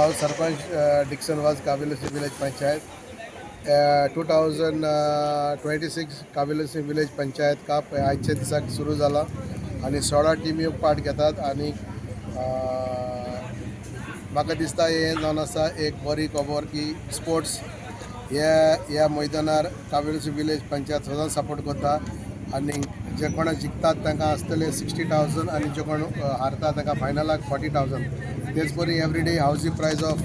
हांव सरपंच डिक्सन वाज, कावेलोसी village panchayat. 2026 Cavelossim village panchayat cup आयच्या दिसाक सुरू जाला आनी 16 टिमी पार्ट घेतात. आनी म्हाका दिसता हें जावन आसा एक बरी खबर की स्पोर्ट्स ह्या ह्या मैदानार कावेलोसी विलेज पंचायत सदांच सपोर्ट करता. आनी जे कोण जिखतात तांकां आसतले 60,000 आनी जे कोण हारता तांकां फायनलाक 40,000. तेच परी every day housing prize of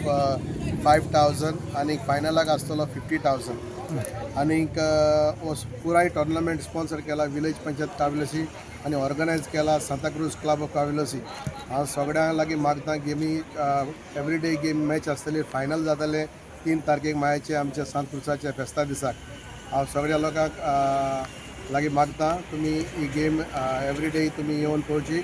5,000 आनी फायनलाक आसतलो 50,000. आनीक हो पुराय टोर्नामेंट स्पॉन्सर केला विलेज पंचायत कावेलोसी आनी ऑर्गनायज केला सांताक्रूज क्लब ऑफ कावेलोसी. हांव सगळ्यां लागीं मागता, गेमी एवरी डे गेम मॅच आसतली. फायनल जातले 3 तारखेक मायाचे, आमच्या सांताक्रुजाच्या फेस्ता दिसाक. हांव सगळ्या लोकांक लागीं मागता, तुमी ही गेम एवरी डे तुमी येवन पळोवची.